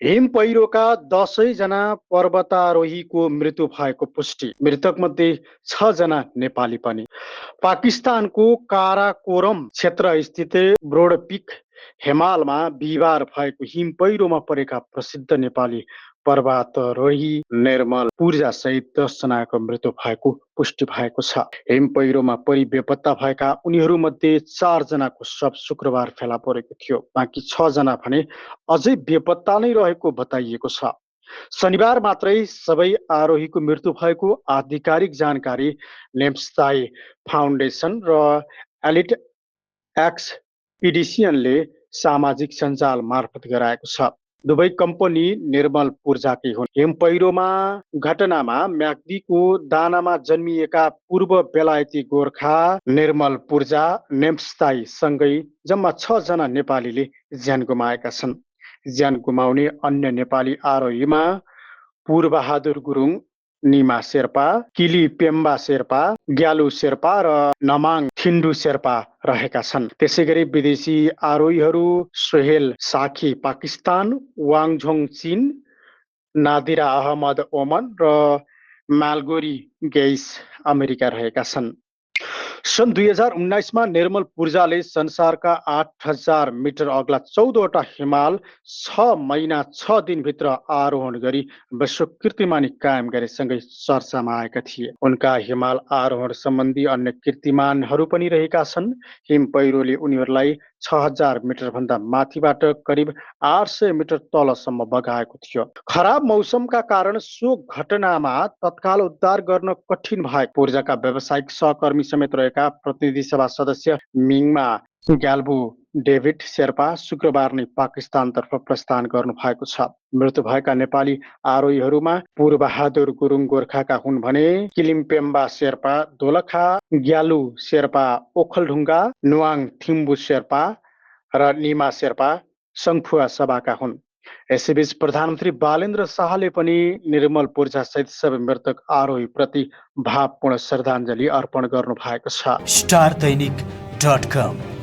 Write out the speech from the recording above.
हिम पहिरोका 10 जना पर्वतारोहीको मृत्यु भएको पुष्टि। मृतक मध्ये 6 जना नेपाली पनि। पाकिस्तानको काराकोरम क्षेत्र स्थित ब्रोडपिक हिमालमा बिहिबार भएको हिम पहिरोमा परेका प्रसिद्ध नेपाली पर्वतारोही निर्मल पूर्जा सहित 10 जनाको मृत्यु भएको पुष्टि भएको छ। हिम पहिरोमा परि बेपत्ता भएका उनीहरूमध्ये 4 जनाको शव शुक्रबार फेला परेको थियो। बाँकी 6 जना भने अझै बेपत्ता नै रहेको बताइएको छ। शनिबार मात्रै सबै आरोहीको मृत्यु भएको आधिकारिक जानकारी नेम्स्ताई फाउन्डेसन र एलिट एक्सपिडिसनले सामाजिक सञ्जाल मार्फत गराएको छ। दुवै कम्पनी निर्मल पूर्जाकै हुन्। हिम पहिरोमा घटनामा म्याग्दीको दानामा जन्मिएका पूर्व बेलायती गोर्खा निर्मल पूर्जा नेम्स्ताई सँगै जम्मा 6 जना नेपालीले ज्यान गुमाएका छन्। ज्यान गुमाउने अन्य नेपाली आरोहीमा पूर्वबहादुर गुरुङ, निमा शेर्पा, किली पेम्बा शेर्पा, ग्यालु शेर्पा र नमाङ थिन्डु शेर्पा रहेका छन्। त्यसैगरी विदेशी आरोहीहरू सोहेल साखी पाकिस्तान, वाङझोङ चीन, नादिरा अहमद ओमन र मालगोरी गेइस अमेरिका रहेका छन्। सन् 2019मा निर्मल पूर्जाले संसारका 8000 मिटर अग्ला 14वटा हिमाल 6 महिना 6 दिनभित्र आरोहण गरी विश्व कीर्तिमानी कायम गरेसँगै चर्चामा आएका थिए। उनका हिमाल आरोहण सम्बन्धी अन्य कीर्तिमानहरू पनि रहेका छन्। हिम पहिरोले उनीहरूलाई 6000 मिटर भन्दा माथिबाट करिब 800 मिटर तलसम्म बगाएको थियो। खराब मौसमका कारण सो घटनामा तत्काल उद्धार गर्न कठिन भएको पूर्जाका व्यावसायिक सहकर्मी समेत रहेका प्रतिनिधि सभा सदस्य मिङमा ग्याल्बु डेभिड शेर्पा शुक्रबार नै पाकिस्तानतर्फ प्रस्थान गर्नु भएको छ। मृत्यु भएका नेपाली आरोहीहरूमा पूर्वबहादुर गुरुङ गोर्खाका हुन् भने किलिम्पेम्बा शेर्पा दोलखा, ग्यालु शेर्पा ओखलढुङ्गा, नुवाङ थिम्बु शेर्पा र निमा शेर्पा सङ्खुवा सभाका हुन्। यसैबीच प्रधानमन्त्री बालेन्द्र शाहले पनि निर्मल पूर्जा सहित सबै मृतक आरोही प्रति भावपूर्ण श्रद्धाञ्जली अर्पण गर्नु भएको छ। starदैनिक.com